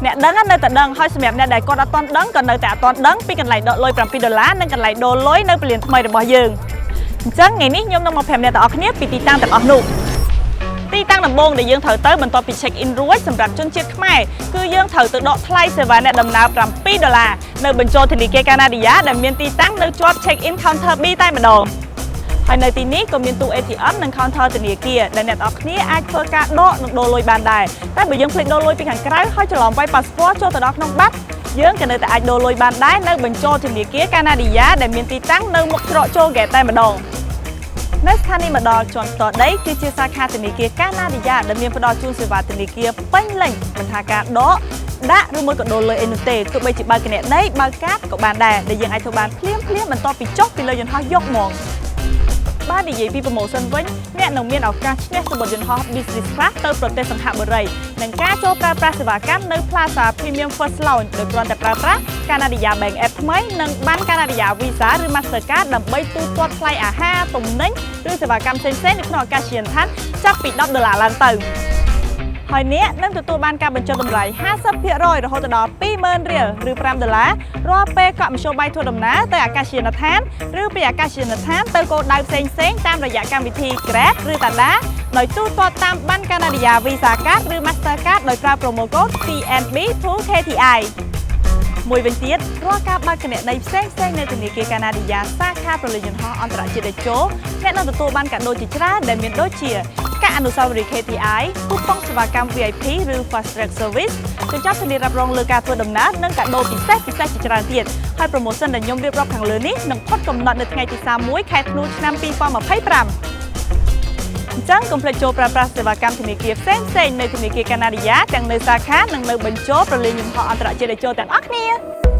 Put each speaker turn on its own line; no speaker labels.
អ្នកដឹងនៅតែដឹងហើយសម្រាប់អ្នកដែលគាត់អត់ទាន់ដឹងក៏នៅតែអត់ទាន់ដឹងពីកន្លែងដកលុយ7ដុល្លារនិងកន្លែងដូរលុយនៅព្រលានថ្មីរបស់យើងអញ្ចឹងថ្ងៃនេះខ្ញុំនឹងមកប្រាប់អ្នកទាំងអស់គ្នាពីទីតាំងទាំងអស់នោះទីតាំងដំបូងដែលយើងត្រូវទៅបន្ទាប់ពី check in រួចសម្រាប់ជនជាតិខ្មែរគឺយើងត្រូវទៅដកថ្លៃសេវាអ្នកដំណើរ7ដុល្លារនៅបញ្ជរធនាគារកាណាឌីយ៉ាដែលមានទីតាំងនៅជាប់ check in counter B តែម្ដងហើយនៅទីនេះក៏មានទូ ATM និង counter ធនាគារដែលអ្នកទាំងអស់គ្នាអាចធ្វើការដកនិងដូរលុយបានដែរតែបើយើងភ្លេចដូរលុយពីខាងក្រៅហើយច្រឡំវាយប៉ាសពតចូលទៅដល់ក្នុងបាត់យើងក៏នៅតែអាចដូរលុយបានដែរនៅបញ្ជរធនាគារកាណាឌីយ៉ាដែលមានទីតាំងនៅមុខច្រកចូល gate តែម្ដងនៅស្ថានីយ៍មកដល់ជាន់ផ្ទាល់ដីគឺជាសាខាធនាគារកាណាឌីយ៉ាដែលមានផ្ដល់ជូនសេវាធនាគារពេញលេញមិនថាការដកដាក់ឬមួយក៏ដូរលុយអីនោះទេទោះបីជាបើកគណនីបើកកាតក៏បានដែរដែលយើងអាចធ្វើបានភ្លាមភ្លាមបន្ទាប់ពីចុះពីលើយន្តហោះយកហ្មង បើនិយាយពី promotion វិញអ្នកនឹងមានឱកាសឈ្នះសំបុត្រយន្តហោះ Business Class ទៅប្រទេសសិង្ហបុរីនិងការចូលប្រើប្រាស់សេវាកម្មនៅ Plaza Premium First Lounge ដោយគ្រាន់តែប្រើប្រាស់ Canadia Bank App ថ្មីនិងប័ណ្ណ Canadia Visa ឬ Mastercard ដើម្បីទូទាត់ថ្លៃអាហារទំនិញឬសេវាកម្មផ្សេងៗនៅក្នុងអាកាសយានដ្ឋានចាប់ពី10ដុល្លារឡើងទៅហើយអ្នកនឹងទទួលបានការបញ្ចុះតម្លៃ50%រហូតដល់20,000រៀលឬ5ដុល្លាររាល់ពេលកក់មធ្យោបាយធ្វើដំណើរទៅអាកាសយានដ្ឋានឬពីអាកាសយានដ្ឋានទៅគោលដៅផ្សេងៗតាមរយៈកម្មវិធី Grab ឬ Tada ដោយទូទាត់តាមប័ណ្ណ Canadia Visa Card ឬ Mastercard ដោយប្រើ promo code CNB2KTI មួយវិញទៀតរាល់ការបើកគណនីផ្សេងៗនៅធនាគារកាណាឌីយ៉ាសាខាព្រលានយន្តហោះអន្តរជាតិតេជោអ្នកនឹងទទួលបានកាដូជាច្រើនដែលមានដូចជាកាក់អនុស្សាវរីយ៍ KTI គូប៉ុងសេវាកម្ម VIP ឬ Fast Track Service កញ្ចប់ធានារ៉ាប់រងលើការធ្វើដំណើរនិងកាដូពិសេសពិសេសជាច្រើនទៀតហើយ promotion ដែលខ្ញុំរៀបរាប់ខាងលើនេះនឹងផុតកំណត់នៅថ្ងៃទី31ខែធ្នូឆ្នាំ2025អញ្ចឹងកុំភ្លេចចូលប្រើប្រាស់សេវាកម្មធនាគារផ្សេងៗនៅធនាគារកាណាឌីយ៉ាទាំងនៅសាខានិងនៅបញ្ជរព្រលានយន្តហោះអន្តរជាតិតេជោទាំងអស់គ្នា។